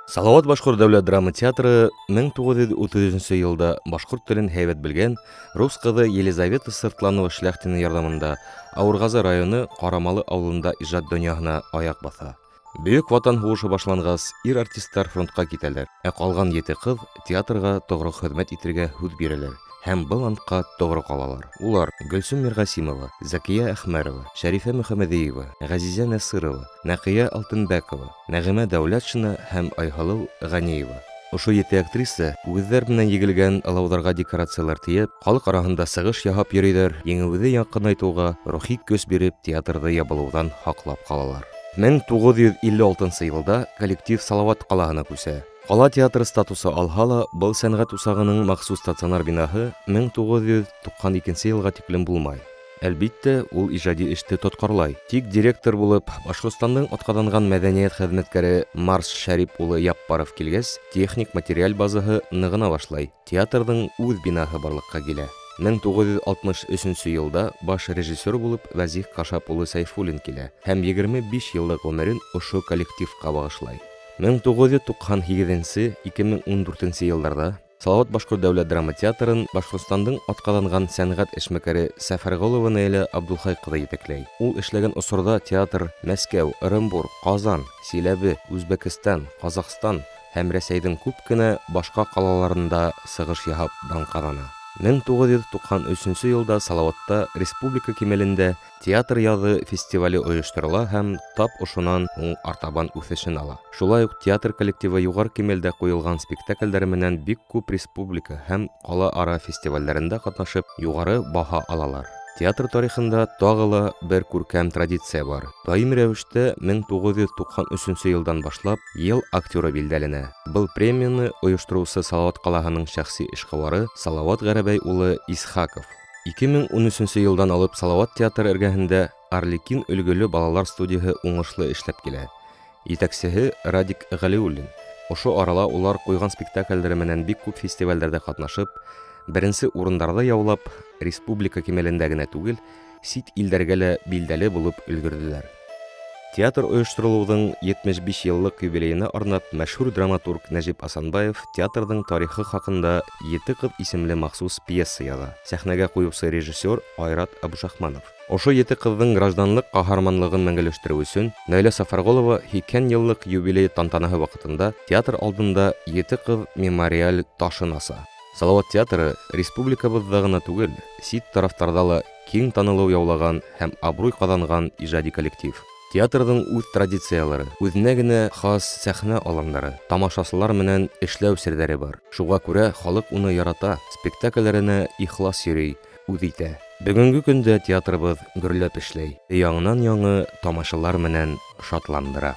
Салават башҡорт дәүләт драма театры 1933 йылда башҡорт телен һәйбәт белгән рус ҡыҙы Елизавета Сыртланова Шляхтина ярҙамында Ауырғазы районы Ҡарамалы ауылында ижад донъяһына аяҡ баҫа. Бөйөк Ватан һуғышы башланғас, ир артисттар фронтҡа китәләр, ә ҡалған ете ҡыҙ театрға тоғро хеҙмәт итергә һүҙ бирәләр һәм был антҡа тоғро ҡалалар. Улар: Гөлсөм Мирғасимова, Зәкиә Әхмәрова, Шәрифә Мөхәмәҙиева, Ғәзизә Насырова, Нәҡиә Алтынбәкова, Нәғимә Дәүләтшина һәм Айһылыу Ғәниева. Ошо ете актриса үгеҙҙәр менән егелгән ылауҙарға декорациялар тейәп, халыҡ араһында сығыш яһап йөрөйҙәр, еңеүҙе яҡынайтыуға рухи көс биреп, театрҙы ябылыуҙан һаҡлап ҡалалар. 1956 йылда коллектив Салават ҡалаһына күсә. Ҡала театры статусы алһа ла, был сәнғәт усағының махсус стационар бинаһы 1992 йылға тиклем булмай. Әлбиттә, ул ижади эште тотҡарлай. Тик директор булып Башҡортостандың атҡаҙанған мәҙәниәт хеҙмәткәре Марс Шәрип улы Яппаров килгәс, техник материаль базаһы нығына башлай. Театрҙың үҙ бинаһы барлыҡҡа килә. 1963 йылда баш режиссер булып Вәзих Кашап улы Сәйфуллин килә һәм 25 йыллыҡ ғүмерен ошо коллективҡа бағышлай. 1998-2014 йылдарҙа Салават башҡорт дәүләт драма театрын Башҡортостандың атҡаҙанған сәнғәт эшмәкәре Сәфәрғолова Наилә Абдулхай ҡыҙы етәкләй. Ул эшләгән осорҙа театр Мәскәү, Ырымбур, Ҡазан, Силәбе, Үзбәкстан, Ҡаҙағстан һәм Рәсәйҙең күп кенә башҡа ҡалаларында сығыш яһап дан ҡаҙана. 1993 йылда Салаватта республика кимәлендә «Театр яҙы» фестивале ойошторола һәм тап ошонан һуң артабан үҫешен ала. Шулай уҡ театр коллективы юғары кимәлдә ҡуйылған спектаклдәре менән бик күп республика һәм ҡала-ара фестивалдәрендә ҡатнашып, юғары баһа алалар. Театр тарихында тағы ла бер күркәм традиция бар. Даими рәүештә 1993 йылдан башлап «Йыл актеры» билдәләнә. Был премияны ойоштороусы Салават ҡалаһының шәхси эшҡыуары Салават Ғәрәбәй улы Исхаков. 2013 йылдан алып Салават театры эргәһендә Арлекин өлгөлө балалар студияһы уңышлы эшләп килә. Етәксеһе Радик Ғәлиуллин. Ошо арала улар ҡуйған спектаклдәре менән бик күп фестивалдәрҙә ҡатнашып, беренсе урындарҙы яулап, республика кимәлендә генә түгел, сит илдәргә лә билдәле булып өлгөрҙөләр. Театр ойошторолоуҙың 75 йыллыҡ юбилейына арнап мәшһүр драматург Нәжип Асанбаев театрҙың тарихы хаҡында «Ете ҡыҙ» исемле махсус пьеса яҙа. Сәхнәгә ҡуйыусы режиссер Айрат Абушахманов. Ошо ете ҡыҙҙың гражданлыҡ ҡаһарманлығын мәңгеләштереү өсөн Наилә Сафарғолова 80 йыллыҡ юбилей тантанаһы ваҡытында театр алдында «Ете ҡыҙ» мемориаль ташын аса. Салават театры республикабыҙҙа ғына түгел, сит тарафтарҙа ла киң танылыу яулаған һәм абруй ҡаҙанған ижади коллектив. Театрҙың үҙ традициялары, үҙенә генә хас сәхнә алымдары, тамашасылар менән эшләү серҙәре бар. Шуға күрә халыҡ уны ярата, спектаклдәренә ихлас йөрөй, үҙ итә. Бөгөнгө көндә театрыбыҙ гөрләп эшләй, яңынан-яңы тамашалар менән шатландыра.